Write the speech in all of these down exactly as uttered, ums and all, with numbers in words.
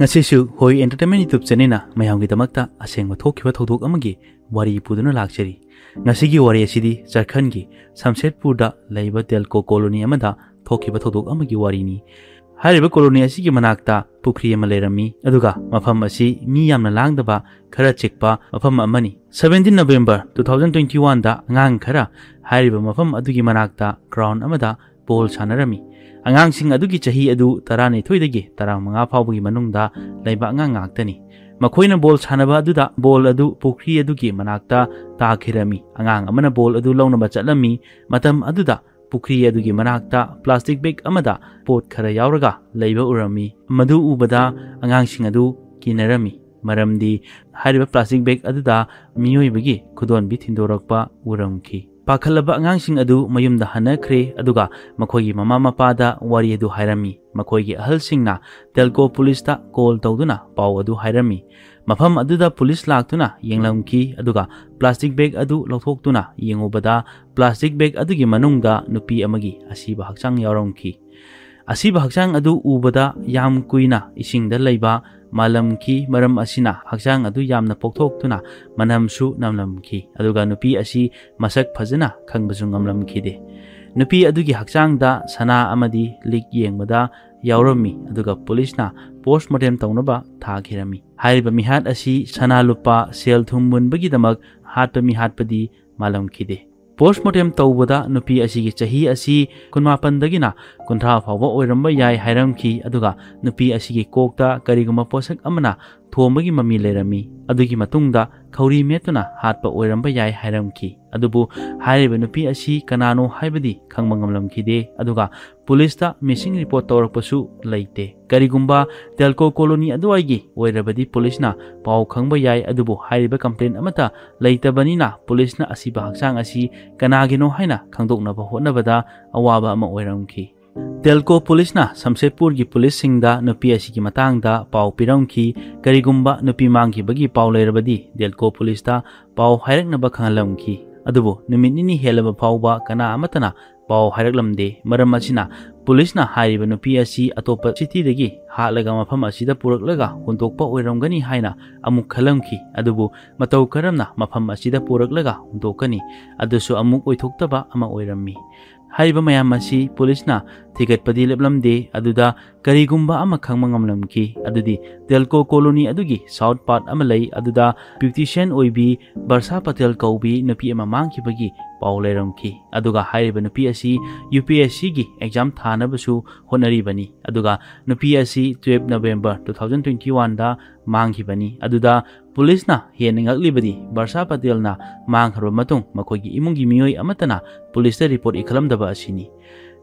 ꯉꯁꯤꯁꯨ ꯍꯣꯏ Entertainment YouTube channelꯅ ꯃꯌꯥꯝꯒꯤꯗꯃꯛꯇ ꯑꯁꯦꯡꯕ ꯊꯣꯛꯈꯤꯕ ꯊꯧꯗꯣꯛ ꯑꯃꯒꯤ ꯋꯥꯔꯤ ꯄꯨꯗꯨꯅ ꯂꯥꯛꯆꯔꯤ꯫ ꯉꯁꯤꯒꯤ ꯋꯥꯔꯤ ꯑꯁꯤꯗꯤ ꯖꯔꯈꯟꯒꯤ ꯁꯝꯁꯦꯠꯄꯨꯔꯗ ꯂꯩꯕ ꯇꯦꯜꯀꯣ ꯀꯣꯂꯣꯅꯤ ꯑꯃꯗ ꯊꯣꯛꯈꯤꯕ ꯊꯧꯗꯣꯛ ꯑꯃꯒꯤ ꯋꯥꯔꯤꯅꯤ꯫ ꯍꯥꯏꯔꯤꯕ ꯀꯣꯂꯣꯅꯤ ꯑꯁꯤꯒꯤ ꯃꯅꯥꯛꯇ ꯄꯨꯈ꯭ꯔꯤ ꯑꯃ ꯂꯩꯔꯝꯃꯤ, ꯑꯗꯨꯒ ꯃꯐꯝ ꯑꯁꯤ ꯃꯤ ꯌꯥꯝꯅ ꯂꯥꯡꯗꯕ, ꯈꯔ ꯆꯤꯛꯄ ꯃꯐꯝ ꯑꯃꯅꯤ꯫ Seventeen November two thousand twenty oneꯗ ꯑꯉꯥꯡ ꯈꯔ ꯍꯥꯏꯔꯤꯕ ꯃꯐꯝ ꯑꯗꯨꯒꯤ ꯃꯅꯥꯛꯇ ground ꯑꯃꯗ ꯕꯣꯜ ꯁꯥꯟꯅꯔꯝꯃꯤ꯫ ꯑꯉꯥꯡꯁꯤꯡ ꯑꯗꯨꯒꯤ ꯆꯍꯤ ꯑꯗꯨ ꯇꯔꯥꯅꯤꯊꯣꯏꯗꯒꯤ ꯇꯔꯥꯃꯉꯥ ꯐꯥꯎꯕꯒꯤ ꯃꯅꯨꯡꯗ ꯂꯩꯕ ꯑꯉꯥꯡ ꯉꯥꯛꯇꯅꯤ꯫ ꯃꯈꯣꯏꯅ ꯕꯣꯜ ꯁꯥꯟꯅꯕ ꯑꯗꯨꯗ ꯕꯣꯜ ꯑꯗꯨ ꯄꯨꯈ꯭ꯔꯤ ꯑꯗꯨꯒꯤ ꯃꯅꯥꯛꯇ ꯇꯥꯈꯤꯔꯝꯃꯤ꯫ ꯑꯉꯥꯡ ꯑꯃꯅ ꯕꯣꯜ ꯑꯗꯨ ꯂꯧꯅꯕ ꯆꯠꯂꯝꯃꯤ꯫ ꯃꯇꯝ ꯑꯗꯨꯗ ꯄꯨꯈ꯭ꯔꯤ ꯑꯗꯨꯒꯤ ꯃꯅꯥꯛꯇ plastic bag ꯑꯃꯗ ꯄꯣꯠ ꯈꯔ ꯌꯥꯎꯔꯒ ꯂꯩꯕ ꯎꯔꯝꯃꯤ꯫ ꯃꯗꯨ ꯎꯕꯗ ꯑꯉꯥꯡꯁꯤꯡ ꯑꯗꯨ ꯀꯤꯅꯔꯝꯃꯤ, ꯃꯔꯝꯗꯤ ꯍꯥꯏꯔꯤꯕ plastic bag ꯑꯗꯨꯗ ꯃꯤꯑꯣꯏꯕꯒꯤ ꯈꯨꯗꯣꯟꯕꯤ ꯊꯤꯟꯗꯣꯔꯛꯄ ꯎꯔꯝꯈꯤ꯫ ꯄꯥꯈꯠꯂꯕ ꯑꯉꯥꯡꯁꯤꯡ ꯑꯗꯨ ꯃꯌꯨꯝꯗ ꯍꯟꯅꯈ꯭ꯔꯦ, ꯑꯗꯨꯒ ꯃꯈꯣꯏꯒꯤ ꯃꯃꯥ ꯃꯄꯥꯗ ꯋꯥꯔꯤ ꯑꯗꯨ ꯍꯥꯏꯔꯝꯃꯤ꯫ ꯃꯈꯣꯏꯒꯤ ꯑꯍꯜꯁꯤꯡꯅ ꯇꯦꯜꯀꯣ ꯄꯨꯂꯤꯁꯇ call ꯇꯧꯗꯨꯅ ꯄꯥꯎ ꯑꯗꯨ ꯍꯥꯏꯔꯝꯃꯤ꯫ ꯃꯐꯝ ꯑꯗꯨꯗ ꯄꯨꯂꯤꯁ ꯂꯥꯛꯇꯨꯅ ꯌꯦꯡꯂꯝꯈꯤ, ꯑꯗꯨꯒ plastic bag ꯑꯗꯨ ꯂꯧꯊꯣꯛꯇꯨꯅ ꯌꯦꯡꯉꯨꯕꯗ plastic bag ꯑꯗꯨꯒꯤ ꯃꯅꯨꯡꯗ ꯅꯨꯄꯤ ꯑꯃꯒꯤ ꯑꯁꯤꯕ ꯍꯛꯆꯥꯡ ꯌꯥꯎꯔꯝꯈꯤ꯫ ꯑꯁꯤꯕ ꯍꯛꯆꯥꯡ ꯑꯗꯨ ꯎꯕꯗ ꯌꯥꯝ ꯀꯨꯏꯅ ꯏꯁꯤꯡꯗ ꯂꯩꯕ ꯃꯥꯜꯂꯝꯈꯤ꯫ ꯃꯔꯝ ꯑꯁꯤꯅ ꯍꯛꯆꯥꯡ ꯑꯗꯨ ꯌꯥꯝꯅ ꯄꯣꯛꯊꯣꯛꯇꯨꯅ ꯃꯅꯝꯁꯨ ꯅꯝꯂꯝꯈꯤ, ꯑꯗꯨꯒ ꯅꯨꯄꯤ ꯑꯁꯤ ꯃꯁꯛ ꯐꯖꯅ ꯈꯪꯕꯁꯨ ꯉꯝꯂꯝꯈꯤꯗꯦ꯫ ꯅꯨꯄꯤ ꯑꯗꯨꯒꯤ ꯍꯛꯆꯥꯡꯗ ꯁꯅꯥ ꯑꯃꯗꯤ ꯂꯤꯛ ꯌꯦꯡꯕꯗ ꯌꯥꯎꯔꯝꯃꯤ, ꯑꯗꯨꯒ ꯄꯨꯂꯤꯁꯅ postmortem ꯇꯧꯅꯕ ꯊꯥꯈꯤꯔꯝꯃꯤ꯫ ꯍꯥꯏꯔꯤꯕ ꯃꯤꯍꯥꯠ ꯑꯁꯤ ꯁꯅꯥ ꯂꯨꯄꯥ ꯁꯦꯜ ꯊꯨꯝ ꯃꯨꯟꯕꯒꯤꯗꯃꯛ ꯍꯥꯠꯄ ꯃꯤꯍꯥꯠꯄꯗꯤ ꯃꯥꯜꯂꯝꯈꯤꯗꯦ꯫ Postmortem ꯇꯧꯕꯗ ꯅꯨꯄꯤ ꯑꯁꯤꯒꯤ ꯆꯍꯤ ꯑꯁꯤ ꯀꯨꯟꯃꯥꯄꯟꯗꯒꯤꯅ ꯀꯨꯟꯊ꯭ꯔꯥ ꯐꯥꯎꯕ ꯑꯣꯏꯔꯝꯕ ꯌꯥꯏ ꯍꯥꯏꯔꯝꯈꯤ, ꯑꯗꯨꯒ ꯅꯨꯄꯤ ꯑꯁꯤꯒꯤ ꯀꯣꯛꯇ ꯀꯔꯤꯒꯨꯝꯕ ꯄꯣꯠꯁꯛ ꯑꯃꯅ ꯊꯣꯝꯕꯒꯤ ꯃꯃꯤ ꯂꯩꯔꯝꯃꯤ꯫ ꯑꯗꯨꯒꯤ ꯃꯇꯨꯡꯗ ꯈꯧꯔꯤ ꯃꯦꯠꯇꯨꯅ ꯍꯥꯠꯄ ꯑꯣꯏꯔꯝꯕ ꯌꯥꯏ ꯍꯥꯏꯔꯝꯈꯤ꯫ ꯑꯗꯨꯕꯨ ꯍꯥꯏꯔꯤꯕ ꯅꯨꯄꯤ ꯑꯁꯤ ꯀꯅꯥꯅꯣ ꯍꯥꯏꯕꯗꯤ ꯈꯪꯕ ꯉꯝꯂꯝꯈꯤꯗꯦ, ꯑꯗꯨꯒ ꯄꯨꯂꯤꯁꯇ missing report ꯇꯧꯔꯛꯄꯁꯨ ꯂꯩꯇꯦ꯫ ꯀꯔꯤꯒꯨꯝꯕ ꯇꯦꯜꯀꯣ ꯀꯣꯂꯣꯅꯤ ꯑꯗꯨꯋꯥꯏꯒꯤ ꯑꯣꯏꯔꯕꯗꯤ ꯄꯨꯂꯤꯁꯅ ꯄꯥꯎ ꯈꯪꯕ ꯌꯥꯏ, ꯑꯗꯨꯕꯨ ꯍꯥꯏꯔꯤꯕ complaint ꯑꯃꯠꯇ ꯂꯩꯇꯕꯅꯤꯅ ꯄꯨꯂꯤꯁꯅ ꯑꯁꯤꯕ ꯍꯛꯆꯥꯡ ꯑꯁꯤ ꯀꯅꯥꯒꯤꯅꯣ ꯍꯥꯏꯅ ꯈꯪꯗꯣꯛꯅꯕ ꯍꯣꯠꯅꯕꯗ ꯑꯋꯥꯕ ꯑꯃ ꯑꯣꯏꯔꯝꯈꯤ꯫ ꯇꯦꯜꯀꯣ ꯄꯨꯂꯤꯁꯅ ꯁꯝꯁꯦꯠꯄꯨꯔꯒꯤ ꯄꯨꯂꯤꯁꯁꯤꯡꯗ ꯅꯨꯄꯤ ꯑꯁꯤꯒꯤ ꯃꯇꯥꯡꯗ ꯄꯥꯎ ꯄꯤꯔꯝꯈꯤ꯫ ꯀꯔꯤꯒꯨꯝꯕ ꯅꯨꯄꯤ ꯃꯥꯡꯈꯤꯕꯒꯤ ꯄꯥꯎ ꯂꯩꯔꯕꯗꯤ ꯇꯦꯜꯀꯣ ꯄꯨꯂꯤꯁꯇ ꯄꯥꯎ ꯍꯥꯏꯔꯛꯅꯕ ꯈꯪꯍꯜꯂꯝꯈꯤ꯫ ꯑꯗꯨꯕꯨ ꯅꯨꯃꯤꯠ ꯅꯤꯅꯤ ꯍꯦꯜꯂꯕ ꯐꯥꯎꯕ ꯀꯅꯥ ꯑꯃꯠꯇꯅ ꯄꯥꯎ ꯍꯥꯏꯔꯛꯂꯝꯗꯦ꯫ ꯃꯔꯝ ꯑꯁꯤꯅ ꯄꯨꯂꯤꯁꯅ ꯍꯥꯏꯔꯤꯕ ꯅꯨꯄꯤ ꯑꯁꯤ ꯑꯇꯣꯞꯄ ꯁꯤꯇꯤꯗꯒꯤ ꯍꯥꯠꯂꯒ ꯃꯐꯝ ꯑꯁꯤꯗ ꯄꯨꯔꯛꯂꯒ ꯍꯨꯟꯗꯣꯛꯄ ꯑꯣꯏꯔꯝꯒꯅꯤ ꯍꯥꯏꯅ ꯑꯃꯨꯛ ꯈꯜꯂꯝꯈꯤ꯫ ꯑꯗꯨꯕꯨ ꯃꯇꯧ ꯀꯔꯝꯅ ꯃꯐꯝ ꯑꯁꯤꯗ ꯄꯨꯔꯛꯂꯒ ꯍꯨꯟꯗꯣꯛꯀꯅꯤ? ꯑꯗꯨꯁꯨ ꯑꯃꯨꯛ ꯑꯣꯏꯊꯣꯛꯇꯕ ꯑꯃ ꯑꯣꯏꯔꯝꯃꯤ꯫ ꯍꯥꯏꯔꯤꯕ ꯃꯌꯥꯝ ꯑꯁꯤ ꯄꯨꯂꯤꯁꯅ ꯊꯤꯒꯠꯄꯗꯤ ꯂꯦꯞꯂꯝꯗꯦ꯫ ꯑꯗꯨꯗ ꯀꯔꯤꯒꯨꯝꯕ ꯑꯃ ꯈꯪꯕ ꯉꯝꯂꯝꯈꯤ꯫ ꯑꯗꯨꯗꯤ ꯇꯦꯜꯀꯣ ꯀꯣꯂꯣꯅꯤ ꯑꯗꯨꯒꯤ ꯁꯥꯎꯠ ꯄꯥꯔꯠ ꯑꯃ ꯂꯩ꯫ ꯑꯗꯨꯗ ꯕ꯭ꯌꯨꯇꯤꯁꯤꯌꯥꯟ ꯑꯣꯏꯕꯤ ꯕꯔꯁꯥ ꯄꯇꯦꯜ ꯀꯧꯕꯤ ꯅꯨꯄꯤ ꯑꯃ ꯃꯥꯡꯈꯤꯕꯒꯤ ꯄꯥꯎ ꯂꯩꯔꯝꯈꯤ꯫ ꯑꯗꯨꯒ ꯍꯥꯏꯔꯤꯕ ꯅꯨꯄꯤ ꯑꯁꯤ ꯌꯨ ꯄꯤ ꯑꯦꯁ ꯁꯤꯒꯤ ꯑꯦꯛꯖꯥꯝ ꯊꯥꯅꯕꯁꯨ ꯍꯣꯠꯅꯔꯤꯕꯅꯤ꯫ ꯑꯗꯨꯒ ꯅꯨꯄꯤ ꯑꯁꯤ twelve November two thousand twenty oneꯗ ꯃꯥꯡꯈꯤꯕꯅꯤ꯫ ꯑꯗꯨꯗ ꯄꯨꯂꯤꯁꯅ ꯍꯦꯟꯅ ꯉꯛꯂꯤꯕꯗꯤ ꯕꯔꯁꯥ ꯄꯇꯦꯜꯅ ꯃꯥꯡꯈ꯭ꯔꯕ ꯃꯇꯨꯡ ꯃꯈꯣꯏꯒꯤ ꯏꯃꯨꯡꯒꯤ ꯃꯤꯑꯣꯏ ꯑꯃꯠꯇꯅ ꯄꯨꯂꯤꯁꯇ ꯔꯤꯄꯣꯔꯠ ꯏꯈꯠꯂꯝꯗꯕ ꯑꯁꯤꯅꯤ꯫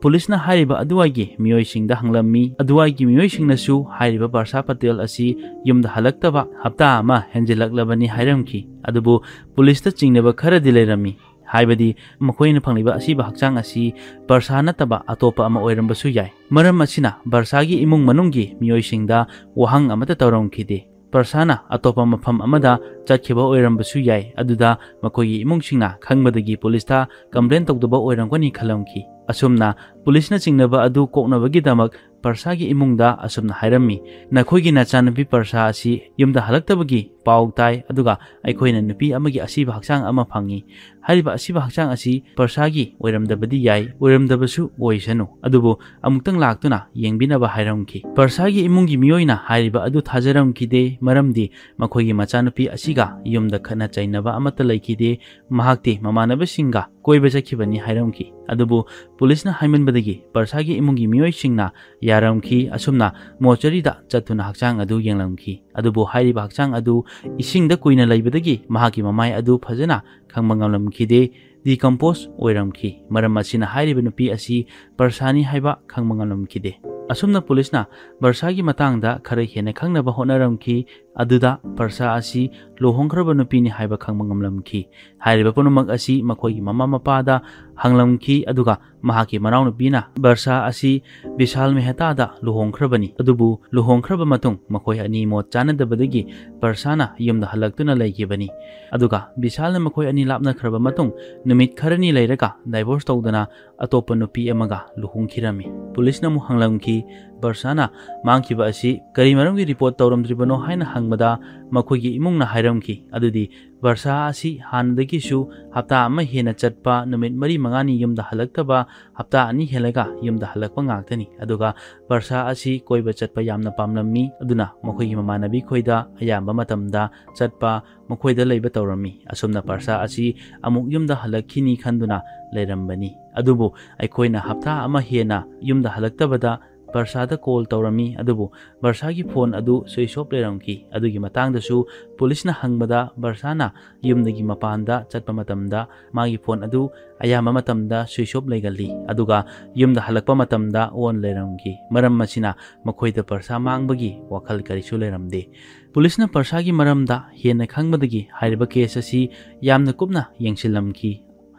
ꯄꯨꯂꯤꯁꯅ ꯍꯥꯏꯔꯤꯕ ꯑꯗꯨꯋꯥꯏꯒꯤ ꯃꯤꯑꯣꯏꯁꯤꯡꯗ ꯍꯪꯂꯝꯃꯤ꯫ ꯑꯗꯨꯋꯥꯏꯒꯤ ꯃꯤꯑꯣꯏꯁꯤꯡꯅꯁꯨ ꯍꯥꯏꯔꯤꯕ ꯕꯔꯁꯥ ꯄꯇꯦꯜ ꯑꯁꯤ ꯌꯨꯝꯗ ꯍꯜꯂꯛꯇꯕ ꯍꯞꯇꯥ ꯑꯃ ꯍꯦꯟꯖꯤꯜꯂꯛꯂꯕꯅꯤ ꯍꯥꯏꯔꯝꯈꯤ꯫ ꯑꯗꯨꯕꯨ ꯄꯨꯂꯤꯁꯇ ꯆꯤꯡꯅꯕ ꯈꯔꯗꯤ ꯂꯩꯔꯝꯃꯤ꯫ ꯍꯥꯏꯕꯗꯤ ꯃꯈꯣꯏꯅ ꯐꯪꯂꯤꯕ ꯑꯁꯤꯕ ꯍꯛꯆꯥꯡ ꯑꯁꯤ ꯕꯔꯁꯥ ꯅꯠꯇꯕ ꯑꯇꯣꯞꯄ ꯑꯃ ꯑꯣꯏꯔꯝꯕꯁꯨ ꯌꯥꯏ꯫ ꯃꯔꯝ ꯑꯁꯤꯅ ꯕꯔꯁꯥꯒꯤ ꯏꯃꯨꯡ ꯃꯅꯨꯡꯒꯤ ꯃꯤꯑꯣꯏꯁꯤꯡꯗ ꯋꯥꯍꯪ ꯑꯃꯠꯇ ꯇꯧꯔꯝꯈꯤꯗꯦ꯫ ꯕꯔꯁꯥꯅ ꯑꯇꯣꯞꯄ ꯃꯐꯝ ꯑꯃꯗ ꯆꯠꯈꯤꯕ ꯑꯣꯏꯔꯝꯕꯁꯨ ꯌꯥꯏ꯫ ꯑꯗꯨꯗ ꯃꯈꯣꯏꯒꯤ ꯏꯃꯨꯡꯁꯤꯡꯅ ꯈꯪꯕꯗꯒꯤ ꯄꯨꯂꯤꯁꯇ ꯀꯝꯄ꯭ꯂꯦꯟ ꯇꯧꯗꯕ ꯑꯣꯏꯔꯝꯒꯅꯤ ꯈꯜꯂꯝꯈꯤ꯫ ꯑꯁꯨꯝꯅ ꯄꯨꯂꯤꯁꯅ ꯆꯤꯡꯅꯕ ꯑꯗꯨ ꯀꯣꯛꯅꯕꯒꯤꯗꯃꯛ ꯕꯔꯁꯥꯒꯤ ꯏꯃꯨꯡꯗ ꯑꯁꯨꯝꯅ ꯍꯥꯏꯔꯝꯃꯤ, "ꯅꯈꯣꯏꯒꯤ ꯅꯆꯥꯅꯨꯄꯤ ꯕꯔꯁꯥ ꯑꯁꯤ ꯌꯨꯝꯗ ꯍꯜꯂꯛꯇꯕꯒꯤ ꯄꯥꯎ ꯇꯥꯏ, ꯑꯗꯨꯒ ꯑꯩꯈꯣꯏꯅ ꯅꯨꯄꯤ ꯑꯃꯒꯤ ꯑꯁꯤꯕ ꯍꯛꯆꯥꯡ ꯑꯃ ꯐꯪꯉꯤ꯫ ꯍꯥꯏꯔꯤꯕ ꯑꯁꯤꯕ ꯍꯛꯆꯥꯡ ꯑꯁꯤ ꯕꯔꯁꯥꯒꯤ ꯑꯣꯏꯔꯝꯗꯕꯗꯤ ꯌꯥꯏ, ꯑꯣꯏꯔꯝꯗꯕꯁꯨ ꯑꯣꯏꯁꯅꯨ, ꯑꯗꯨꯕꯨ ꯑꯃꯨꯛꯇꯪ ꯂꯥꯛꯇꯨꯅ ꯌꯦꯡꯕꯤꯅꯕ" ꯍꯥꯏꯔꯝꯈꯤ꯫ ꯕꯔꯁꯥꯒꯤ ꯏꯃꯨꯡꯒꯤ ꯃꯤꯑꯣꯏꯅ ꯍꯥꯏꯔꯤꯕ ꯑꯗꯨ ꯊꯥꯖꯔꯝꯈꯤꯗꯦ, ꯃꯔꯝꯗꯤ ꯃꯈꯣꯏꯒꯤ ꯃꯆꯥꯅꯨꯄꯤ ꯑꯁꯤꯒ ꯌꯨꯝꯗ ꯈꯠꯅ ꯆꯩꯅꯕ ꯑꯃꯠꯇ ꯂꯩꯈꯤꯗꯦ꯫ ꯃꯍꯥꯛꯇꯤ ꯃꯃꯥꯟꯅꯕꯁꯤꯡꯒ ꯀꯣꯏꯕ ꯆꯠꯈꯤꯕꯅꯤ ꯍꯥꯏꯔꯝꯈꯤ꯫ ꯑꯗꯨꯕꯨ ꯄꯨꯂꯤꯁꯅ ꯍꯥꯏꯃꯟꯕꯗꯒꯤ ꯕꯔꯁꯥꯒꯤ ꯏꯃꯨꯡꯒꯤ ꯃꯤꯑꯣꯏꯁꯤꯡꯅ ꯌꯥꯔꯝꯈꯤ꯫ ꯑꯁꯨꯝꯅ ꯃꯣꯔꯆꯔꯤꯗ ꯆꯠꯇꯨꯅ ꯍꯛꯆꯥꯡ ꯑꯗꯨ ꯌꯦꯡꯂꯝꯈꯤ꯫ ꯑꯗꯨꯕꯨ ꯍꯥꯏꯔꯤꯕ ꯍꯛꯆꯥꯡ ꯑꯗꯨ ꯏꯁꯤꯡꯗ ꯀꯨꯏꯅ ꯂꯩꯕꯗꯒꯤ ꯃꯍꯥꯛꯀꯤ ꯃꯃꯥꯏ ꯑꯗꯨ ꯐꯖꯅ ꯈꯪꯕ ꯉꯝꯂꯝꯈꯤꯗꯦ, ꯗꯤꯀꯝꯄꯣꯁ ꯑꯣꯏꯔꯝꯈꯤ꯫ ꯃꯔꯝ ꯑꯁꯤꯅ ꯍꯥꯏꯔꯤꯕ ꯅꯨꯄꯤ ꯑꯁꯤ ꯕꯔꯁꯥꯅꯤ ꯍꯥꯏꯕ ꯈꯪꯕ ꯉꯝꯂꯝꯈꯤꯗꯦ꯫ ꯑꯁꯨꯝꯅ ꯄꯨꯂꯤꯁꯅ ꯕꯔꯁꯥꯒꯤ ꯃꯇꯥꯡꯗ ꯈꯔ ꯍꯦꯟꯅ ꯈꯪꯅꯕ ꯍꯣꯠꯅꯔꯝꯈꯤ꯫ ꯑꯗꯨꯗ ꯕꯔꯁꯥ ꯑꯁꯤ ꯂꯨꯍꯣꯡꯈ꯭ꯔꯕ ꯅꯨꯄꯤꯅꯤ ꯍꯥꯏꯕ ꯈꯪꯕ ꯉꯝꯂꯝꯈꯤ꯫ ꯍꯥꯏꯔꯤꯕ ꯄꯨꯝꯅꯃꯛ ꯑꯁꯤ ꯃꯈꯣꯏꯒꯤ ꯃꯃꯥ ꯃꯄꯥꯗ ꯍꯪꯂꯝꯈꯤ, ꯑꯗꯨꯒ ꯃꯍꯥꯛꯀꯤ ꯃꯅꯥꯎꯅꯨꯄꯤꯅ ꯕꯔꯁꯥ ꯑꯁꯤ ꯕꯤꯁꯥꯜ ꯃꯦꯍꯇꯥꯗ ꯂꯨꯍꯣꯡꯈ꯭ꯔꯕꯅꯤ꯫ ꯑꯗꯨꯕꯨ ꯂꯨꯍꯣꯡꯈ꯭ꯔꯕ ꯃꯇꯨꯡ ꯃꯈꯣꯏ ꯑꯅꯤ ꯃꯣꯠ ꯆꯥꯅꯗꯕꯗꯒꯤ ꯕꯔꯁꯥꯅ ꯌꯨꯝꯗ ꯍꯜꯂꯛꯇꯨꯅ ꯂꯩꯈꯤꯕꯅꯤ꯫ ꯑꯗꯨꯒ ꯕꯤꯁꯥꯜꯅ ꯃꯈꯣꯏ ꯑꯅꯤ ꯂꯥꯞꯅꯈ꯭ꯔꯕ ꯃꯇꯨꯡ ꯅꯨꯃꯤꯠ ꯈꯔꯅꯤ ꯂꯩꯔꯒ ꯗꯥꯏꯚꯣꯔꯁ ꯇꯧꯗꯨꯅ ꯑꯇꯣꯞꯄ ꯅꯨꯄꯤ ꯑꯃꯒ ꯂꯨꯍꯣꯡꯈꯤꯔꯝꯃꯤ꯫ ꯄꯨꯂꯤꯁꯅ ꯑꯃꯨꯛ ꯍꯪꯂꯝꯈꯤ, ꯕꯔꯁꯥꯅ ꯃꯥꯡꯈꯤꯕ ꯑꯁꯤ ꯀꯔꯤ ꯃꯔꯝꯒꯤ ꯔꯤꯄꯣꯔꯠ ꯇꯧꯔꯝꯗ꯭ꯔꯤꯕꯅꯣ ꯍꯥꯏꯅ ꯍꯪꯕꯗ ꯃꯈꯣꯏꯒꯤ ꯏꯃꯨꯡꯅ ꯍꯥꯏꯔꯝꯈꯤ, ꯑꯗꯨꯗꯤ ꯕꯔꯁꯥ ꯑꯁꯤ ꯍꯥꯟꯅꯗꯒꯤꯁꯨ ꯍꯞꯇꯥ ꯑꯃ ꯍꯦꯟꯅ ꯆꯠꯄ, ꯅꯨꯃꯤꯠ ꯃꯔꯤ ꯃꯉꯥꯅꯤ ꯌꯨꯝꯗ ꯍꯜꯂꯛꯇꯕ, ꯍꯞꯇꯥ ꯑꯅꯤ ꯍꯦꯜꯂꯒ ꯌꯨꯝꯗ ꯍꯜꯂꯛꯄ ꯉꯥꯛꯇꯅꯤ꯫ ꯑꯗꯨꯒ ꯕꯔꯁꯥ ꯑꯁꯤ ꯀꯣꯏꯕ ꯆꯠꯄ ꯌꯥꯝꯅ ꯄꯥꯝꯂꯝꯃꯤ, ꯑꯗꯨꯅ ꯃꯈꯣꯏꯒꯤ ꯃꯃꯥꯟꯅꯕꯤ ꯈꯣꯏꯗ ꯑꯌꯥꯝꯕ ꯃꯇꯝꯗ ꯆꯠꯄ, ꯃꯈꯣꯏꯗ ꯂꯩꯕ ꯇꯧꯔꯝꯃꯤ꯫ ꯑꯁꯨꯝꯅ ꯕꯔꯁꯥ ꯑꯁꯤ ꯑꯃꯨꯛ ꯌꯨꯝꯗ ꯍꯜꯂꯛꯈꯤꯅꯤ ꯈꯟꯗꯨꯅ ꯂꯩꯔꯝꯕꯅꯤ꯫ ꯑꯗꯨꯕꯨ ꯑꯩꯈꯣꯏꯅ ꯍꯞꯇꯥ ꯑꯃ ꯍꯦꯟꯅ ꯌꯨꯝꯗ ꯍꯜꯂꯛꯇꯕꯗ ꯕꯔꯁꯥꯗ ꯀꯣꯜ ꯇꯧꯔꯝꯃꯤ, ꯑꯗꯨꯕꯨ ꯕꯔꯁꯥꯒꯤ ꯐꯣꯟ ꯑꯗꯨ ꯁ꯭ꯋꯤꯆ ꯑꯣꯐ ꯂꯩꯔꯝꯈꯤ꯫ ꯑꯗꯨꯒꯤ ꯃꯇꯥꯡꯗꯁꯨ ꯄꯨꯂꯤꯁꯅ ꯍꯪꯕꯗ ꯕꯔꯁꯥꯅ ꯌꯨꯝꯗꯒꯤ ꯃꯄꯥꯟꯗ ꯆꯠꯄ ꯃꯇꯝꯗ ꯃꯥꯒꯤ ꯐꯣꯟ ꯑꯗꯨ ꯑꯌꯥꯝꯕ ꯃꯇꯝꯗ ꯁ꯭ꯋꯤꯆ ꯑꯣꯐ ꯂꯩꯒꯜꯂꯤ, ꯑꯗꯨꯒ ꯌꯨꯝꯗ ꯍꯜꯂꯛꯄ ꯃꯇꯝꯗ ꯑꯣꯟ ꯂꯩꯔꯝꯈꯤ꯫ ꯃꯔꯝ ꯑꯁꯤꯅ ꯃꯈꯣꯏꯗ ꯕꯔꯁꯥ ꯃꯥꯡꯕꯒꯤ ꯋꯥꯈꯜ ꯀꯔꯤꯁꯨ ꯂꯩꯔꯝꯗꯦ꯫ ꯄꯨꯂꯤꯁꯅ ꯕꯔꯁꯥꯒꯤ ꯃꯔꯝꯗ ꯍꯦꯟꯅ ꯈꯪꯕꯗꯒꯤ ꯍꯥꯏꯔꯤꯕ ꯀꯦꯁ ꯑꯁꯤ ꯌꯥꯝꯅ ꯀꯨꯞꯅ ꯌꯦꯡꯁꯤꯜꯂꯝꯈꯤ꯫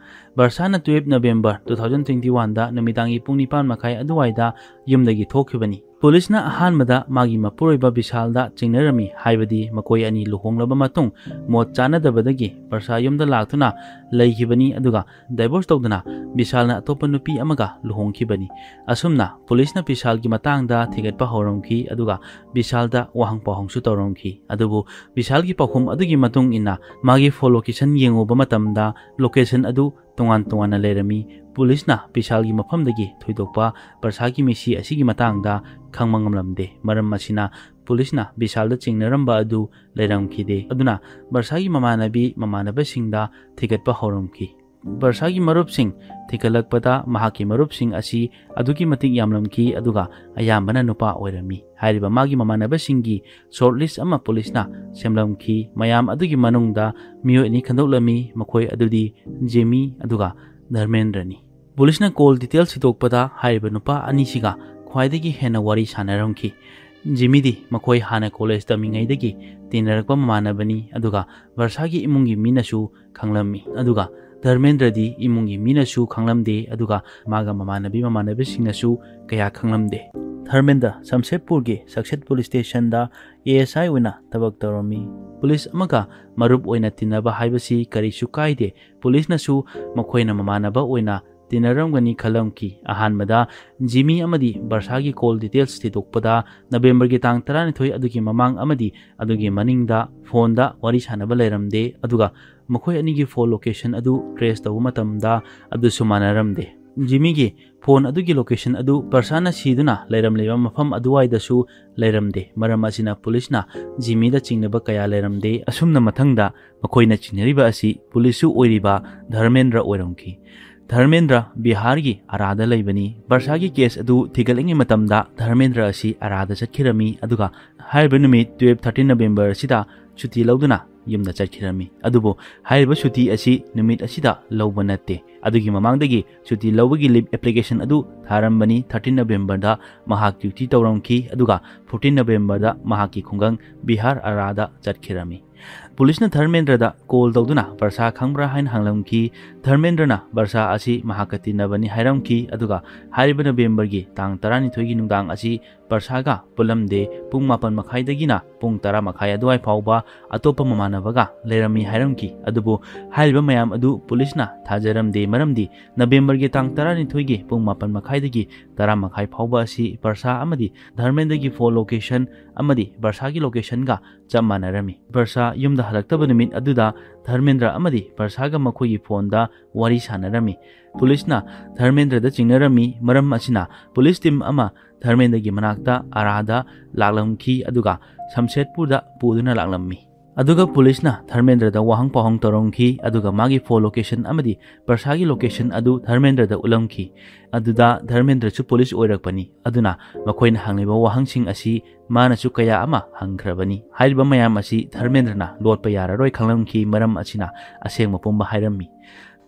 ꯕꯔꯁꯥꯅ twelve November two thousand twenty oneꯗ ꯅꯨꯃꯤꯗꯥꯡꯒꯤ ꯄꯨꯡ ꯅꯤꯄꯥꯟ ꯃꯈꯥꯏ ꯑꯗꯨꯋꯥꯏꯗ ꯌꯨꯝꯗꯒꯤ ꯊꯣꯛꯈꯤꯕꯅꯤ꯫ ꯄꯨꯂꯤꯁꯅ ꯑꯍꯥꯟꯕꯗ ꯃꯥꯒꯤ ꯃꯄꯨꯔꯣꯏꯕ ꯕꯤꯁꯥꯜꯗ ꯆꯤꯡꯅꯔꯝꯃꯤ, ꯍꯥꯏꯕꯗꯤ ꯃꯈꯣꯏ ꯑꯅꯤ ꯂꯨꯍꯣꯡꯂꯕ ꯃꯇꯨꯡ ꯃꯣꯠ ꯆꯥꯅꯗꯕꯗꯒꯤ ꯕꯔꯁꯥ ꯌꯨꯝꯗ ꯂꯥꯛꯇꯨꯅ ꯂꯩꯈꯤꯕꯅꯤ, ꯑꯗꯨꯒ ꯗꯥꯏꯚꯣꯔꯁ ꯇꯧꯗꯨꯅ ꯕꯤꯁꯥꯜꯅ ꯑꯇꯣꯞꯄ ꯅꯨꯄꯤ ꯑꯃꯒ ꯂꯨꯍꯣꯡꯈꯤꯕꯅꯤ꯫ ꯑꯁꯨꯝꯅ ꯄꯨꯂꯤꯁꯅ ꯕꯤꯁꯥꯜꯒꯤ ꯃꯇꯥꯡꯗ ꯊꯤꯒꯠꯄ ꯍꯧꯔꯝꯈꯤ, ꯑꯗꯨꯒ ꯕꯤꯁꯥꯜꯗ ꯋꯥꯍꯪ ꯄꯥꯎꯍꯪꯁꯨ ꯇꯧꯔꯝꯈꯤ꯫ ꯑꯗꯨꯕꯨ ꯕꯤꯁꯥꯜꯒꯤ ꯄꯥꯎꯈꯨꯝ ꯑꯗꯨꯒꯤ ꯃꯇꯨꯡ ꯏꯟꯅ ꯃꯥꯒꯤ ꯐꯣꯟ ꯂꯣꯀꯦꯁꯟ ꯌꯦꯡꯉꯨꯕ ꯃꯇꯝꯗ ꯂꯣꯀꯦꯁꯟ ꯑꯗꯨ ꯇꯣꯉꯥꯟ ꯇꯣꯉꯥꯟꯅ ꯂꯩꯔꯝꯃꯤ꯫ ꯄꯨꯂꯤꯁꯅ ꯕꯤꯁꯥꯜꯒꯤ ꯃꯐꯝꯗꯒꯤ ꯊꯣꯏꯗꯣꯛꯄ ꯕꯔꯁꯥꯒꯤ ꯃꯤꯁꯤ ꯑꯁꯤꯒꯤ ꯃꯇꯥꯡꯗ ꯈꯪꯕ ꯉꯝꯂꯝꯗꯦ꯫ ꯃꯔꯝ ꯑꯁꯤꯅ ꯄꯨꯂꯤꯁꯅ ꯕꯤꯁꯥꯜꯗ ꯆꯤꯡꯅꯔꯝꯕ ꯑꯗꯨ ꯂꯩꯔꯝꯈꯤꯗꯦ꯫ ꯑꯗꯨꯅ ꯕꯔꯁꯥꯒꯤ ꯃꯃꯥꯟꯅꯕꯤ ꯃꯃꯥꯟꯅꯕꯁꯤꯡꯗ ꯊꯤꯒꯠꯄ ꯍꯧꯔꯝꯈꯤ꯫ ꯕꯔꯁꯥꯒꯤ ꯃꯔꯨꯞꯁꯤꯡ ꯊꯤꯒꯠꯂꯛꯄꯗ ꯃꯍꯥꯛꯀꯤ ꯃꯔꯨꯞꯁꯤꯡ ꯑꯁꯤ ꯑꯗꯨꯛꯀꯤ ꯃꯇꯤꯛ ꯌꯥꯝꯂꯝꯈꯤ, ꯑꯗꯨꯒ ꯑꯌꯥꯝꯕꯅ ꯅꯨꯄꯥ ꯑꯣꯏꯔꯝꯃꯤ꯫ ꯍꯥꯏꯔꯤꯕ ꯃꯥꯒꯤ ꯃꯃꯥꯟꯅꯕꯁꯤꯡꯒꯤ ꯁꯣꯔꯠ ꯂꯤꯁ ꯑꯃ ꯄꯨꯂꯤꯁꯅ ꯁꯦꯝꯂꯝꯈꯤ꯫ ꯃꯌꯥꯝ ꯑꯗꯨꯒꯤ ꯃꯅꯨꯡꯗ ꯃꯤꯑꯣꯏ ꯑꯅꯤ ꯈꯟꯗꯣꯛꯂꯝꯃꯤ, ꯃꯈꯣꯏ ꯑꯗꯨꯗꯤ ꯖꯦꯃꯤ ꯑꯗꯨꯒ ꯙꯔꯃꯦꯟꯗ꯭ꯔꯅꯤ꯫ ꯄꯨꯂꯤꯁꯅ ꯀꯣꯜ ꯗꯤꯇꯦꯜ ꯊꯤꯗꯣꯛꯄꯗ ꯍꯥꯏꯔꯤꯕ ꯅꯨꯄꯥ ꯑꯅꯤꯁꯤꯒ ꯈ꯭ꯋꯥꯏꯗꯒꯤ ꯍꯦꯟꯅ ꯋꯥꯔꯤ ꯁꯥꯟꯅꯔꯝꯈꯤ꯫ ꯖꯤꯃꯤꯗꯤ ꯃꯈꯣꯏ ꯍꯥꯟꯅ ꯀꯣꯂꯦꯖ ꯇꯝꯃꯤꯉꯩꯗꯒꯤ ꯇꯤꯟꯅꯔꯛꯄ ꯃꯃꯥꯟꯅꯕꯅꯤ, ꯑꯗꯨꯒ ꯕꯔꯁꯥꯒꯤ ꯏꯃꯨꯡꯒꯤ ꯃꯤꯅꯁꯨ ꯈꯪꯂꯝꯃꯤ, ꯑꯗꯨꯒ ꯙꯔꯃꯦꯟꯗ꯭ꯔꯗꯤ ꯏꯃꯨꯡꯒꯤ ꯃꯤꯅꯁꯨ ꯈꯪꯂꯝꯗꯦ, ꯑꯗꯨꯒ ꯃꯥꯒ ꯃꯃꯥꯟꯅꯕꯤ ꯃꯃꯥꯟꯅꯕꯁꯤꯡꯅꯁꯨ ꯀꯌꯥ ꯈꯪꯂꯝꯗꯦ꯫ ꯙꯔꯃꯦꯟꯗ꯭ꯔ ꯁꯝꯁꯦꯠꯄꯨꯔꯒꯤ ꯁꯛꯁꯦꯠ ꯄꯨꯂꯤꯁ ꯁ꯭ꯇꯦꯁꯟꯗ ꯑꯦ ꯑꯦꯁ ꯑꯥꯏ ꯑꯣꯏꯅ ꯊꯕꯛ ꯇꯧꯔꯝꯃꯤ꯫ ꯄꯨꯂꯤꯁ ꯑꯃꯒ ꯃꯔꯨꯞ ꯑꯣꯏꯅ ꯇꯤꯟꯅꯕ ꯍꯥꯏꯕꯁꯤ ꯀꯔꯤꯁꯨ ꯀꯥꯏꯗꯦ꯫ ꯄꯨꯂꯤꯁꯅꯁꯨ ꯃꯈꯣꯏꯅ ꯃꯃꯥꯟꯅꯕ ꯑꯣꯏꯅ ꯇꯤꯟꯅꯔꯝꯒꯅꯤ ꯈꯜꯂꯝꯈꯤ꯫ ꯑꯍꯥꯟꯕꯗ ꯖꯤꯃꯤ ꯑꯃꯗꯤ ꯕꯔꯁꯥꯒꯤ ꯀꯣꯜ ꯗꯤꯇꯦꯜꯁ ꯊꯤꯗꯣꯛꯄꯗ ꯅꯕꯦꯝꯕꯔꯒꯤ ꯇꯥꯡ ꯇꯔꯥꯅꯤꯊꯣꯏ ꯑꯗꯨꯒꯤ ꯃꯃꯥꯡ ꯑꯃꯗꯤ ꯑꯗꯨꯒꯤ ꯃꯅꯤꯡꯗ ꯐꯣꯟꯗ ꯋꯥꯔꯤ ꯁꯥꯟꯅꯕ ꯂꯩꯔꯝꯗꯦ, ꯑꯗꯨꯒ ꯃꯈꯣꯏ ꯑꯅꯤꯒꯤ ꯐꯣꯟ ꯂꯣꯀꯦꯁꯟ ꯑꯗꯨ ꯇ꯭ꯔꯦꯁ ꯇꯧꯕ ꯃꯇꯝꯗ ꯑꯗꯨꯁꯨ ꯃꯥꯟꯅꯔꯝꯗꯦ꯫ ꯖꯤꯃꯤꯒꯤ ꯐꯣꯟ ꯑꯗꯨꯒꯤ ꯂꯣꯀꯦꯁꯟ ꯑꯗꯨ ꯕꯔꯁꯥꯅ ꯁꯤꯗꯨꯅ ꯂꯩꯔꯝꯂꯤꯕ ꯃꯐꯝ ꯑꯗꯨꯋꯥꯏꯗꯁꯨ ꯂꯩꯔꯝꯗꯦ꯫ ꯃꯔꯝ ꯑꯁꯤꯅ ꯄꯨꯂꯤꯁꯅ ꯖꯤꯃꯤꯗ ꯆꯤꯡꯅꯕ ꯀꯌꯥ ꯂꯩꯔꯝꯗꯦ꯫ ꯑꯁꯨꯝꯅ ꯃꯊꯪꯗ ꯃꯈꯣꯏꯅ ꯆꯤꯡꯅꯔꯤꯕ ꯑꯁꯤ ꯄꯨꯂꯤꯁꯁꯨ ꯑꯣꯏꯔꯤꯕ ꯙꯔꯃꯦꯟꯗ꯭ꯔ ꯑꯣꯏꯔꯝꯈꯤ꯫ ꯙꯔꯃꯦꯟꯗ꯭ꯔ ꯕꯤꯍꯥꯔꯒꯤ ꯑꯔꯥꯗ ꯂꯩꯕꯅꯤ꯫ ꯕꯔꯁꯥꯒꯤ ꯀꯦꯁ ꯑꯗꯨ ꯊꯤꯒꯠꯂꯤꯉꯩ ꯃꯇꯝꯗ ꯙꯔꯃꯦꯟꯗ꯭ꯔ ꯑꯁꯤ ꯑꯔꯥꯗ ꯆꯠꯈꯤꯔꯝꯃꯤ, ꯑꯗꯨꯒ ꯍꯥꯏꯔꯤꯕ ꯅꯨꯃꯤꯠ twelve thirteen ꯅꯕꯦꯝꯕꯔ ꯑꯁꯤꯗ ꯁꯨꯇꯤ ꯂꯧꯗꯨꯅ ꯌꯨꯝꯗ ꯆꯠꯈꯤꯔꯝꯃꯤ꯫ ꯑꯗꯨꯕꯨ ꯍꯥꯏꯔꯤꯕ ꯁꯨꯇꯤ ꯑꯁꯤ ꯅꯨꯃꯤꯠ ꯑꯁꯤꯗ ꯂꯧꯕ ꯅꯠꯇꯦ꯫ ꯑꯗꯨꯒꯤ ꯃꯃꯥꯡꯗꯒꯤ ꯁꯨꯇꯤ ꯂꯧꯕꯒꯤ ꯂꯤꯞ ꯑꯦꯄ꯭ꯂꯤꯀꯦꯁꯟ ꯑꯗꯨ ꯊꯥꯔꯝꯕꯅꯤ꯫ Thirteen ꯅꯕꯦꯝꯕꯔꯗ ꯃꯍꯥꯛ ꯗ꯭ꯌꯨꯇꯤ ꯇꯧꯔꯝꯈꯤ, ꯑꯗꯨꯒ fourteen ꯅꯕꯦꯝꯕꯔꯗ ꯃꯍꯥꯛꯀꯤ ꯈꯨꯡꯒꯪ ꯕꯤꯍꯥꯔ ꯑꯔꯥꯗ ꯆꯠꯈꯤꯔꯝꯃꯤ꯫ ꯄꯨꯂꯤꯁꯅ ꯙꯔꯃꯦꯟꯗ꯭ꯔꯗ ꯀꯣꯜ ꯇꯧꯗꯨꯅ ꯕꯔꯁꯥ ꯈꯪꯕ꯭ꯔꯥ ꯍꯥꯏꯅ ꯍꯪꯂꯝꯈꯤ꯫ ꯙꯔꯃꯦꯟꯗ꯭ꯔꯅ ꯕꯔꯁꯥ ꯑꯁꯤ ꯃꯍꯥꯛꯀ ꯇꯤꯟꯅꯕꯅꯤ ꯍꯥꯏꯔꯝꯈꯤ, ꯑꯗꯨꯒ ꯍꯥꯏꯔꯤꯕ ꯅꯕꯦꯝꯕꯔꯒꯤ ꯇꯥꯡ ꯇꯔꯥꯅꯤꯊꯣꯏꯒꯤ ꯅꯨꯡꯗꯥꯡ ꯑꯁꯤ ꯕꯔꯁꯥꯒ ꯄꯨꯜꯂꯝꯗꯦ꯫ ꯄꯨꯡ ꯃꯥꯄꯟ ꯃꯈꯥꯏꯗꯒꯤꯅ ꯄꯨꯡ ꯇꯔꯥ ꯃꯈꯥꯏ ꯑꯗꯨꯋꯥꯏ ꯐꯥꯎꯕ ꯑꯇꯣꯞꯄ ꯃꯃꯥꯟꯅꯕꯒ ꯂꯩꯔꯝꯃꯤ ꯍꯥꯏꯔꯝꯈꯤ꯫ ꯑꯗꯨꯕꯨ ꯍꯥꯏꯔꯤꯕ ꯃꯌꯥꯝ ꯑꯗꯨ ꯄꯨꯂꯤꯁꯅ ꯊꯥꯖꯔꯝꯗꯦ, ꯃꯔꯝꯗꯤ ꯅꯕꯦꯝꯕꯔꯒꯤ ꯇꯥꯡ ꯇꯔꯥꯅꯤꯊꯣꯏꯒꯤ ꯄꯨꯡ ꯃꯥꯄꯟ ꯃꯈꯥꯏꯗꯒꯤ ꯇꯔꯥ ꯃꯈꯥꯏ ꯐꯥꯎꯕ ꯑꯁꯤ ꯕꯔꯁꯥ ꯑꯃꯗꯤ ꯙꯔꯃꯦꯟꯗ꯭ꯔꯒꯤ ꯐꯣꯟ ꯂꯣꯀꯦꯁꯟ ꯑꯃꯗꯤ ꯕꯔꯁꯥꯒꯤ ꯂꯣꯀꯦꯁꯟꯒ ꯆꯞ ꯃꯥꯟꯅꯔꯝꯃꯤ꯫ ꯕꯔꯁꯥ ꯌꯨꯝꯗ ꯍꯜꯂꯛꯇꯕ ꯅꯨꯃꯤꯠ ꯑꯗꯨꯗ ꯙꯔꯃꯦꯟꯗ꯭ꯔ ꯑꯃꯗꯤ ꯕꯔꯁꯥꯒ ꯃꯈꯣꯏꯒꯤ ꯐꯣꯟꯗ ꯋꯥꯔꯤ ꯁꯥꯟꯅꯔꯝꯃꯤ꯫ ꯄꯨꯂꯤꯁꯅ ꯙꯔꯃꯦꯟꯗ꯭ꯔꯗ ꯆꯤꯡꯅꯔꯝꯃꯤ꯫ ꯃꯔꯝ ꯑꯁꯤꯅ ꯄꯨꯂꯤꯁ ꯇꯤꯝ ꯑꯃ ꯙꯔꯃꯦꯟꯗ꯭ꯔꯒꯤ ꯃꯅꯥꯛꯇ ꯑꯔꯥꯗ ꯂꯥꯛꯂꯝꯈꯤ, ꯑꯗꯨꯒ ꯁꯝꯁꯦꯠꯄꯨꯔꯗ ꯄꯨꯗꯨꯅ ꯂꯥꯛꯂꯝꯃꯤ꯫ ꯑꯗꯨꯒ ꯄꯨꯂꯤꯁꯅ ꯙꯔꯃꯦꯟꯗ꯭ꯔꯗ ꯋꯥꯍꯪ ꯄꯥꯎꯍꯪ ꯇꯧꯔꯝꯈꯤ, ꯑꯗꯨꯒ ꯃꯥꯒꯤ ꯐꯣꯟ ꯂꯣꯀꯦꯁꯟ ꯑꯃꯗꯤ ꯕꯔꯁꯥꯒꯤ ꯂꯣꯀꯦꯁꯟ ꯑꯗꯨ ꯙꯔꯃꯦꯟꯗ꯭ꯔꯗ ꯎꯠꯂꯝꯈꯤ꯫ ꯑꯗꯨꯗ ꯙꯔꯃꯦꯟꯗ꯭ꯔꯁꯨ ꯄꯨꯂꯤꯁ ꯑꯣꯏꯔꯛꯄꯅꯤ, ꯑꯗꯨꯅ ꯃꯈꯣꯏꯅ ꯍꯪꯂꯤꯕ ꯋꯥꯍꯪꯁꯤꯡ ꯑꯁꯤ ꯃꯥꯅꯁꯨ ꯀꯌꯥ ꯑꯃ ꯍꯪꯈ꯭ꯔꯕꯅꯤ꯫ ꯍꯥꯏꯔꯤꯕ ꯃꯌꯥꯝ ꯑꯁꯤ ꯙꯔꯃꯦꯟꯗ꯭ꯔꯅ ꯂꯣꯠꯄ ꯌꯥꯔꯔꯣꯏ ꯈꯪꯂꯝꯈꯤ, ꯃꯔꯝ ꯑꯁꯤꯅ ꯑꯁꯦꯡꯕ ꯄꯨꯝꯕ ꯍꯥꯏꯔꯝꯃꯤ꯫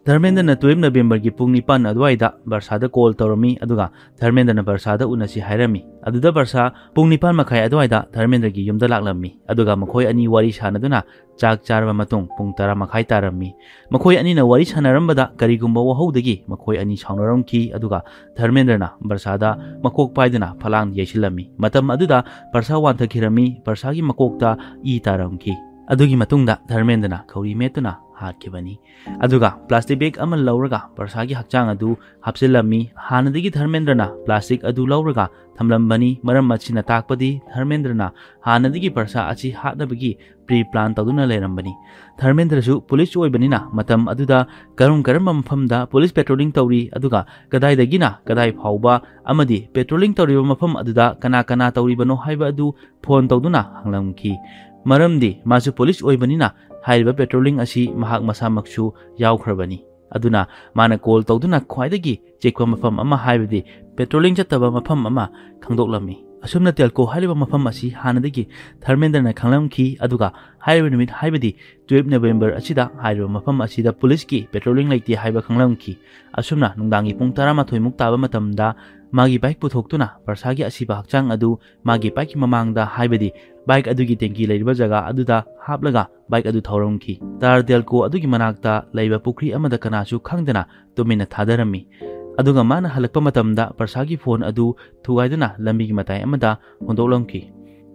ꯙꯔꯃꯦꯟꯗ꯭ꯔꯅ ꯇꯨꯌꯦꯜꯞ ꯅꯕꯦꯝꯕꯔꯒꯤ ꯄꯨꯡ ꯅꯤꯄꯥꯟ ꯑꯗꯨꯋꯥꯏꯗ ꯕꯔꯁꯥꯗ ꯀꯣꯜ ꯇꯧꯔꯝꯃꯤ, ꯑꯗꯨꯒ ꯙꯔꯃꯦꯟꯗ꯭ꯔꯅ ꯕꯔꯁꯥꯗ ꯎꯅꯁꯤ ꯍꯥꯏꯔꯝꯃꯤ꯫ ꯑꯗꯨꯗ ꯕꯔꯁꯥ ꯄꯨꯡ ꯅꯤꯄꯥꯟ ꯃꯈꯥꯏ ꯑꯗꯨꯋꯥꯏꯗ ꯙꯔꯃꯦꯟꯗ꯭ꯔꯒꯤ ꯌꯨꯝꯗ ꯂꯥꯛꯂꯝꯃꯤ, ꯑꯗꯨꯒ ꯃꯈꯣꯏ ꯑꯅꯤ ꯋꯥꯔꯤ ꯁꯥꯟꯅꯗꯨꯅ ꯆꯥꯛ ꯆꯥꯔꯕ ꯃꯇꯨꯡ ꯄꯨꯡ ꯇꯔꯥ ꯃꯈꯥꯏ ꯇꯥꯔꯝꯃꯤ꯫ ꯃꯈꯣꯏ ꯑꯅꯤꯅ ꯋꯥꯔꯤ ꯁꯥꯟꯅꯔꯝꯕꯗ ꯀꯔꯤꯒꯨꯝꯕ ꯋꯥꯍꯧꯗꯒꯤ ꯃꯈꯣꯏ ꯑꯅꯤ ꯁꯥꯎꯅꯔꯝꯈꯤ, ꯑꯗꯨꯒ ꯙꯔꯃꯦꯟꯗ꯭ꯔꯅ ꯕꯔꯁꯥꯗ ꯃꯀꯣꯛ ꯄꯥꯏꯗꯨꯅ ꯐꯂꯥꯡ ꯌꯩꯁꯤꯜꯂꯝꯃꯤ꯫ ꯃꯇꯝ ꯑꯗꯨꯗ ꯕꯔꯁꯥ ꯋꯥꯟꯊꯈꯤꯔꯝꯃꯤ, ꯕꯔꯁꯥꯒꯤ ꯃꯀꯣꯛꯇ ꯏ ꯇꯥꯔꯝꯈꯤ꯫ ꯑꯗꯨꯒꯤ ꯃꯇꯨꯡꯗ ꯙꯔꯃꯦꯟꯗ꯭ꯔꯅ ꯈꯧꯔꯤ ꯃꯦꯠꯇꯨꯅ ꯍꯥꯠꯈꯤꯕꯅꯤ꯫ ꯑꯗꯨꯒ ꯄ꯭ꯂꯥꯁꯇꯤꯛ ꯕꯦꯒ ꯑꯃ ꯂꯧꯔꯒ ꯕꯔꯁꯥꯒꯤ ꯍꯛꯆꯥꯡ ꯑꯗꯨ ꯍꯥꯞꯆꯤꯜꯂꯝꯃꯤ꯫ ꯍꯥꯟꯅꯗꯒꯤ ꯙꯔꯃꯦꯟꯗ꯭ꯔꯅ ꯄ꯭ꯂꯥꯁꯇꯤꯛ ꯑꯗꯨ ꯂꯧꯔꯒ ꯊꯝꯂꯝꯕꯅꯤ꯫ ꯃꯔꯝ ꯑꯁꯤꯅ ꯇꯥꯛꯄꯗꯤ ꯙꯔꯃꯦꯟꯗ꯭ꯔꯅ ꯍꯥꯟꯅꯗꯒꯤ ꯕꯔꯁꯥ ꯑꯁꯤ ꯍꯥꯠꯅꯕꯒꯤ ꯄ꯭ꯔꯤ ꯄ꯭ꯂꯥꯟ ꯇꯧꯗꯨꯅ ꯂꯩꯔꯝꯕꯅꯤ꯫ ꯙꯔꯃꯦꯟꯗ꯭ꯔꯁꯨ ꯄꯨꯂꯤꯁ ꯑꯣꯏꯕꯅꯤꯅ ꯃꯇꯝ ꯑꯗꯨꯗ ꯀꯔꯝ ꯀꯔꯝꯕ ꯃꯐꯝꯗ ꯄꯨꯂꯤꯁ ꯄꯦꯇ꯭ꯔꯣꯂꯤꯡ ꯇꯧꯔꯤ, ꯑꯗꯨꯒ ꯀꯗꯥꯏꯗꯒꯤꯅ ꯀꯗꯥꯏ ꯐꯥꯎꯕ ꯑꯃꯗꯤ ꯄꯦꯇ꯭ꯔꯣꯂꯤꯡ ꯇꯧꯔꯤꯕ ꯃꯐꯝ ꯑꯗꯨꯗ ꯀꯅꯥ ꯀꯅꯥ ꯇꯧꯔꯤꯕꯅꯣ ꯍꯥꯏꯕ ꯑꯗꯨ ꯐꯣꯟ ꯇꯧꯗꯨꯅ ꯍꯪꯂꯝꯈꯤ꯫ ꯃꯔꯝꯗꯤ ꯃꯥꯁꯨ ꯄꯨꯂꯤꯁ ꯑꯣꯏꯕꯅꯤꯅ ꯍꯥꯏꯔꯤꯕ ꯄꯦꯇ꯭ꯔꯣꯂꯤꯡ ꯑꯁꯤ ꯃꯍꯥꯛ ꯃꯁꯥꯃꯛꯁꯨ ꯌꯥꯎꯈ꯭ꯔꯕꯅꯤ꯫ ꯑꯗꯨꯅ ꯃꯥꯅ ꯀꯣꯜ ꯇꯧꯗꯨꯅ ꯈ꯭ꯋꯥꯏꯗꯒꯤ ꯆꯤꯛꯄ ꯃꯐꯝ ꯑꯃ, ꯍꯥꯏꯕꯗꯤ ꯄꯦꯇ꯭ꯔꯣꯂꯤꯡ ꯆꯠꯇꯕ ꯃꯐꯝ ꯑꯃ ꯈꯪꯗꯣꯛꯂꯝꯃꯤ꯫ ꯑꯁꯨꯝꯅ ꯇꯦꯜꯀꯣ ꯍꯥꯏꯔꯤꯕ ꯃꯐꯝ ꯑꯁꯤ ꯍꯥꯟꯅꯗꯒꯤ ꯙꯔꯃꯦꯟꯗ꯭ꯔꯅ ꯈꯪꯂꯝꯈꯤ, ꯑꯗꯨꯒ ꯍꯥꯏꯔꯤꯕ ꯅꯨꯃꯤꯠ, ꯍꯥꯏꯕꯗꯤ ꯇꯨꯌꯦꯜꯞ ꯅꯕꯦꯝꯕꯔ ꯑꯁꯤꯗ ꯍꯥꯏꯔꯤꯕ ꯃꯐꯝ ꯑꯁꯤꯗ ꯄꯨꯂꯤꯁꯀꯤ ꯄꯦꯇ꯭ꯔꯣꯂꯤꯡ ꯂꯩꯇꯦ ꯍꯥꯏꯕ ꯈꯪꯂꯝꯈꯤ꯫ ꯑꯁꯨꯝꯅ ꯅꯨꯡꯗꯥꯡꯒꯤ ꯄꯨꯡ ꯇꯔꯥꯃꯥꯊꯣꯏꯃꯨꯛ ꯇꯥꯕ ꯃꯇꯝꯗ ꯃꯥꯒꯤ ꯕꯥꯏꯛ ꯄꯨꯊꯣꯛꯇꯨꯅ ꯕꯔꯁꯥꯒꯤ ꯑꯁꯤꯕ ꯍꯛꯆꯥꯡ ꯑꯗꯨ ꯃꯥꯒꯤ ꯕꯥꯏꯛꯀꯤ ꯃꯃꯥꯡꯗ, ꯍꯥꯏꯕꯗꯤ ꯕꯥꯏꯛ ꯑꯗꯨꯒꯤ ꯇꯦꯡꯀꯤ ꯂꯩꯔꯤꯕ ꯖꯒꯥ ꯑꯗꯨꯗ ꯍꯥꯞꯂꯒ ꯕꯥꯏꯛ ꯑꯗꯨ ꯊꯧꯔꯝꯈꯤ꯫ ꯇꯥꯔ ꯇꯦꯜꯀꯣ ꯑꯗꯨꯒꯤ ꯃꯅꯥꯛꯇ ꯂꯩꯕ ꯄꯨꯈ꯭ꯔꯤ ꯑꯃꯗ ꯀꯅꯥꯁꯨ ꯈꯪꯗꯅ ꯇꯨꯃꯤꯟꯅ ꯊꯥꯗꯔꯝꯃꯤ꯫ ꯑꯗꯨꯒ ꯃꯥꯅ ꯍꯜꯂꯛꯄ ꯃꯇꯝꯗ ꯕꯔꯁꯥꯒꯤ ꯐꯣꯟ ꯑꯗꯨ ꯊꯨꯒꯥꯏꯗꯨꯅ ꯂꯝꯕꯤꯒꯤ ꯃꯇꯥꯏ ꯑꯃꯗ ꯍꯨꯟꯗꯣꯛꯂꯝꯈꯤ꯫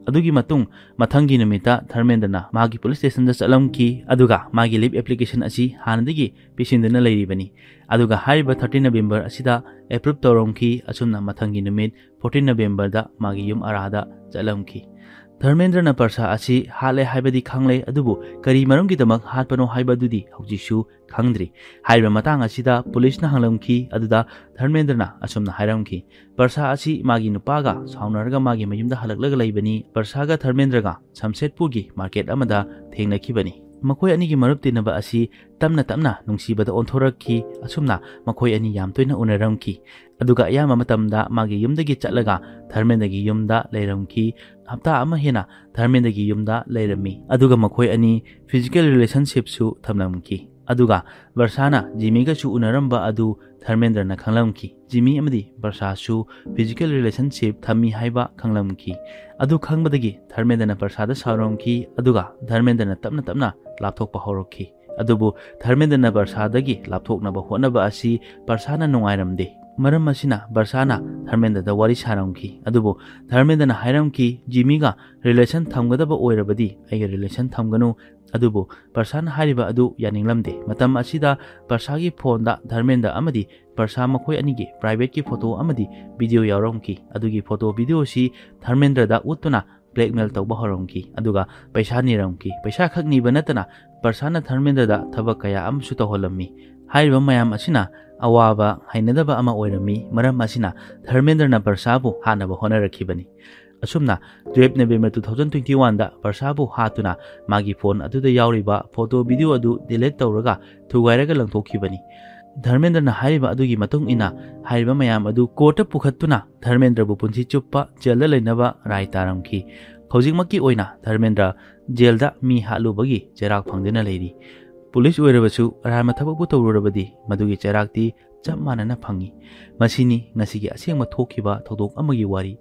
ꯑꯗꯨꯒꯤ ꯃꯇꯨꯡ ꯃꯊꯪꯒꯤ ꯅꯨꯃꯤꯠꯇ ꯙꯔꯃꯦꯟꯗ꯭ꯔꯅ ꯃꯍꯥꯛꯀꯤ ꯄꯨꯂꯤꯁ ꯁ꯭ꯇꯦꯁꯟꯗ ꯆꯠꯂꯝꯈꯤ, ꯑꯗꯨꯒ ꯃꯥꯒꯤ ꯂꯤꯐ ꯑꯦꯄ꯭ꯂꯤꯀꯦꯁꯟ ꯑꯁꯤ ꯍꯥꯟꯅꯗꯒꯤ ꯄꯤꯁꯤꯟꯗꯨꯅ ꯂꯩꯔꯤꯕꯅꯤ꯫ ꯑꯗꯨꯒ ꯍꯥꯏꯔꯤꯕ ꯊꯥꯔꯇꯤꯟ ꯅꯕꯦꯝꯕꯔ ꯑꯁꯤꯗ ꯑꯦꯄ꯭ꯔꯨꯞ ꯇꯧꯔꯝꯈꯤ꯫ ꯑꯁꯨꯝꯅ ꯃꯊꯪꯒꯤ ꯅꯨꯃꯤꯠ ꯐꯣꯔꯇꯤꯟ ꯅꯕꯦꯝꯕꯔꯗ ꯃꯥꯒꯤ ꯌꯨꯝ ꯑꯔꯥꯗ ꯆꯠꯂꯝꯈꯤ꯫ ꯙꯔꯃꯦꯟꯗ꯭ꯔꯅ ꯕꯔꯁꯥ ꯑꯁꯤ ꯍꯥꯠꯂꯦ ꯍꯥꯏꯕꯗꯤ ꯈꯪꯂꯦ, ꯑꯗꯨꯕꯨ ꯀꯔꯤ ꯃꯔꯝꯒꯤꯗꯃꯛ ꯍꯥꯠꯄꯅꯣ ꯍꯥꯏꯕꯗꯨꯗꯤ ꯍꯧꯖꯤꯛꯁꯨ ꯈꯪꯗ꯭ꯔꯤ꯫ ꯍꯥꯏꯔꯤꯕ ꯃꯇꯥꯡ ꯑꯁꯤꯗ ꯄꯨꯂꯤꯁꯅ ꯍꯪꯂꯝꯈꯤ꯫ ꯑꯗꯨꯗ ꯙꯔꯃꯦꯟꯗ꯭ꯔꯅ ꯑꯁꯨꯝꯅ ꯍꯥꯏꯔꯝꯈꯤ, "ꯕꯔꯁꯥ ꯑꯁꯤ ꯃꯥꯒꯤ ꯅꯨꯄꯥꯒ ꯁꯥꯎꯅꯔꯒ ꯃꯥꯒꯤ ꯃꯌꯨꯝꯗ ꯍꯜꯂꯛꯂꯒ ꯂꯩꯕꯅꯤ꯫ ꯕꯔꯁꯥꯒ ꯙꯔꯃꯦꯟꯗ꯭ꯔꯒ ꯁꯝꯁꯦꯠꯄꯨꯔꯒꯤ ꯃꯥꯔꯀꯦꯠ ꯑꯃꯗ ꯊꯦꯡꯅꯈꯤꯕꯅꯤ꯫ ꯃꯈꯣꯏ ꯑꯅꯤꯒꯤ ꯃꯔꯨꯞ ꯇꯤꯟꯅꯕ ꯑꯁꯤ ꯇꯞꯅ ꯇꯞꯅ ꯅꯨꯡꯁꯤꯕꯗ ꯑꯣꯟꯊꯣꯔꯛꯈꯤ꯫ ꯑꯁꯨꯝꯅ ꯃꯈꯣꯏ ꯑꯅꯤ ꯌꯥꯝ ꯇꯣꯏꯅ ꯎꯅꯔꯝꯈꯤ꯫ ꯑꯗꯨꯒ ꯑꯌꯥꯝꯕ ꯃꯇꯝꯗ ꯃꯥꯒꯤ ꯌꯨꯝꯗꯒꯤ ꯆꯠꯂꯒ ꯙꯔꯃꯦꯟꯗ꯭ꯔꯒꯤ ꯌꯨꯝꯗ ꯂꯩꯔꯝꯈꯤ꯫ ꯍꯞꯇꯥ ꯑꯃ ꯍꯦꯟꯅ ꯙꯔꯃꯦꯟꯗ꯭ꯔꯒꯤ ꯌꯨꯝꯗ ꯂꯩꯔꯝꯃꯤ꯫ ꯑꯗꯨꯒ ꯃꯈꯣꯏ ꯑꯅꯤ ꯐꯤꯖꯤꯀꯦꯜ ꯔꯤꯂꯦꯁꯟꯁꯤꯞꯁꯨ ꯊꯝꯂꯝꯈꯤ꯫ ꯑꯗꯨꯒ ꯕꯔꯁꯥꯅ ꯖꯤꯃꯤꯒꯁꯨ ꯎꯅꯔꯝꯕ ꯑꯗꯨ ꯙꯔꯃꯦꯟꯗ꯭ꯔꯅ ꯈꯪꯂꯝꯈꯤ꯫ ꯖꯤꯃꯤ ꯑꯃꯗꯤ ꯕꯔꯁꯥꯁꯨ physical relationship ꯊꯝꯃꯤ ꯍꯥꯏꯕ ꯈꯪꯂꯝꯈꯤ꯫ ꯑꯗꯨ ꯈꯪꯕꯗꯒꯤ ꯙꯔꯃꯦꯟꯗ꯭ꯔꯅ ꯕꯔꯁꯥꯗ ꯁꯥꯎꯔꯝꯈꯤ, ꯑꯗꯨꯒ ꯙꯔꯃꯦꯟꯗ꯭ꯔꯅ ꯇꯞꯅ ꯇꯞꯅ ꯂꯥꯞꯊꯣꯛꯄ ꯍꯧꯔꯛꯈꯤ꯫ ꯑꯗꯨꯕꯨ ꯙꯔꯃꯦꯟꯗ꯭ꯔꯅ ꯕꯔꯁꯥꯗꯒꯤ ꯂꯥꯞꯊꯣꯛꯅꯕ ꯍꯣꯠꯅꯕ ꯑꯁꯤ ꯕꯔꯁꯥꯅ ꯅꯨꯡꯉꯥꯏꯔꯝꯗꯦ꯫ ꯃꯔꯝ ꯑꯁꯤꯅ ꯕꯔꯁꯥꯅ ꯙꯔꯃꯦꯟꯗ꯭ꯔꯗ ꯋꯥꯔꯤ ꯁꯥꯔꯝꯈꯤ꯫ ꯑꯗꯨꯕꯨ ꯙꯔꯃꯦꯟꯗ꯭ꯔꯅ ꯍꯥꯏꯔꯝꯈꯤ, "ꯖꯤꯃꯤꯒ relation ꯊꯝꯒꯗꯕ ꯑꯣꯏꯔꯕꯗꯤ ꯑꯩꯒ relation ꯊꯝꯒꯅꯨ"꯫ ꯑꯗꯨꯕꯨ ꯕꯔꯁꯥꯅ ꯍꯥꯏꯔꯤꯕ ꯑꯗꯨ ꯌꯥꯅꯤꯡꯂꯝꯗꯦ꯫ ꯃꯇꯝ ꯑꯁꯤꯗ ꯕꯔꯁꯥꯒꯤ ꯐꯣꯟꯗ ꯙꯔꯃꯦꯟꯗ꯭ꯔ ꯑꯃꯗꯤ ꯕꯔꯁꯥ ꯃꯈꯣꯏ ꯑꯅꯤꯒꯤ privateꯀꯤ ꯐꯣꯇꯣ ꯑꯃꯗꯤ video ꯌꯥꯎꯔꯝꯈꯤ꯫ ꯑꯗꯨꯒꯤ ꯐꯣꯇꯣ video ꯑꯁꯤ ꯙꯔꯃꯦꯟꯗ꯭ꯔꯗ ꯎꯠꯇꯨꯅ blackmail ꯇꯧꯕ ꯍꯧꯔꯝꯈꯤ, ꯑꯗꯨꯒ ꯄꯩꯁꯥ ꯅꯤꯔꯝꯈꯤ꯫ ꯄꯩꯁꯥ ꯈꯛ ꯅꯤꯕ ꯅꯠꯇꯅ ꯕꯔꯁꯥꯅ ꯙꯔꯃꯦꯟꯗ꯭ꯔꯗ ꯊꯕꯛ ꯀꯌꯥ ꯑꯃꯁꯨ ꯇꯧꯍꯜꯂꯝꯃꯤ꯫ ꯍꯥꯏꯔꯤꯕ ꯃꯌꯥꯝ ꯑꯁꯤꯅ ꯑꯋꯥꯕ ꯍꯩꯅꯗꯕ ꯑꯃ ꯑꯣꯏꯔꯝꯃꯤ꯫ ꯃꯔꯝ ꯑꯁꯤꯅ ꯙꯔꯃꯦꯟꯗ꯭ꯔꯅ ꯕꯔꯁꯥꯕꯨ ꯍꯥꯠꯅꯕ ꯍꯣꯠꯅꯔꯛꯈꯤꯕꯅꯤ꯫ ꯑꯁꯨꯝꯅ twelve November two thousand twenty oneꯗ ꯕꯔꯁꯥꯕꯨ ꯍꯥꯠꯇꯨꯅ ꯃꯥꯒꯤ ꯐꯣꯟ ꯑꯗꯨꯗ ꯌꯥꯎꯔꯤꯕ ꯐꯣꯇꯣ video ꯑꯗꯨ delete ꯇꯧꯔꯒ ꯊꯨꯒꯥꯏꯔꯒ ꯂꯪꯊꯣꯛꯈꯤꯕꯅꯤ꯫ ꯙꯔꯃꯦꯟꯗ꯭ꯔꯅ ꯍꯥꯏꯔꯤꯕ ꯑꯗꯨꯒꯤ ꯃꯇꯨꯡ ꯏꯟꯅ ꯍꯥꯏꯔꯤꯕ ꯃꯌꯥꯝ ꯑꯗꯨ courtꯇ ꯄꯨꯈꯠꯇꯨꯅ ꯙꯔꯃꯦꯟꯗ꯭ꯔꯕꯨ ꯄꯨꯟꯁꯤ ꯆꯨꯞꯄ jailꯗ ꯂꯩꯅꯕ ꯔꯥꯏ ꯇꯥꯔꯝꯈꯤ꯫ ꯍꯧꯖꯤꯛꯃꯛꯀꯤ ꯑꯣꯏꯅ ꯙꯔꯃꯦꯟꯗ꯭ꯔ jailꯗ ꯃꯤ ꯍꯥꯠꯂꯨꯕꯒꯤ ꯆꯩꯔꯥꯛ ꯐꯪꯗꯨꯅ ꯂꯩꯔꯤ꯫ Police ꯑꯣꯏꯔꯕꯁꯨ ꯑꯔꯥꯟꯕ ꯊꯕꯛꯄꯨ ꯇꯧꯔꯨꯔꯕꯗꯤ ꯃꯗꯨꯒꯤ ꯆꯩꯔꯥꯛꯇꯤ ꯆꯞ ꯃꯥꯟꯅꯅ ꯐꯪꯏ꯫ ꯃꯁꯤꯅꯤ ꯉꯁꯤꯒꯤ ꯑꯁꯦꯡꯕ ꯊꯣꯛꯈꯤꯕ ꯊꯧꯗꯣꯛ ꯑꯃꯒꯤ ꯋꯥꯔꯤ꯫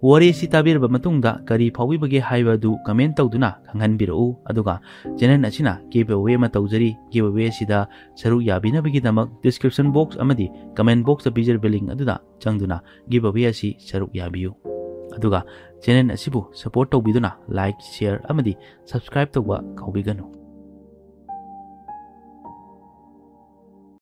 ꯋꯥꯔꯤ ꯑꯁꯤ ꯇꯥꯕꯤꯔꯕ ꯃꯇꯨꯡꯗ ꯀꯔꯤ ꯐꯥꯎꯕꯤꯕꯒꯦ ꯍꯥꯏꯕꯗꯨ comment ꯇꯧꯗꯨꯅ ꯈꯪꯍꯟꯕꯤꯔꯛꯎ꯫ ꯑꯗꯨꯒ channel ꯑꯁꯤꯅ giveaway ꯑꯃ ꯇꯧꯖꯔꯤ꯫ Giveaway ꯑꯁꯤꯗ ꯁꯔꯨꯛ ꯌꯥꯕꯤꯅꯕꯒꯤꯗꯃꯛ description box ꯑꯃꯗꯤ comment boxꯇ ꯄꯤꯖꯔꯤꯕ link ꯑꯗꯨꯗ ꯆꯪꯗꯨꯅ giveaway ꯑꯁꯤ ꯁꯔꯨꯛ ꯌꯥꯕꯤꯌꯨ꯫ ꯑꯗꯨꯒ channel ꯑꯁꯤꯕꯨ support ꯇꯧꯕꯤꯗꯨꯅ like, share ꯑꯃꯗꯤ subscribe ꯇꯧꯕ ꯀꯥꯎꯕꯤꯒꯅꯨ꯫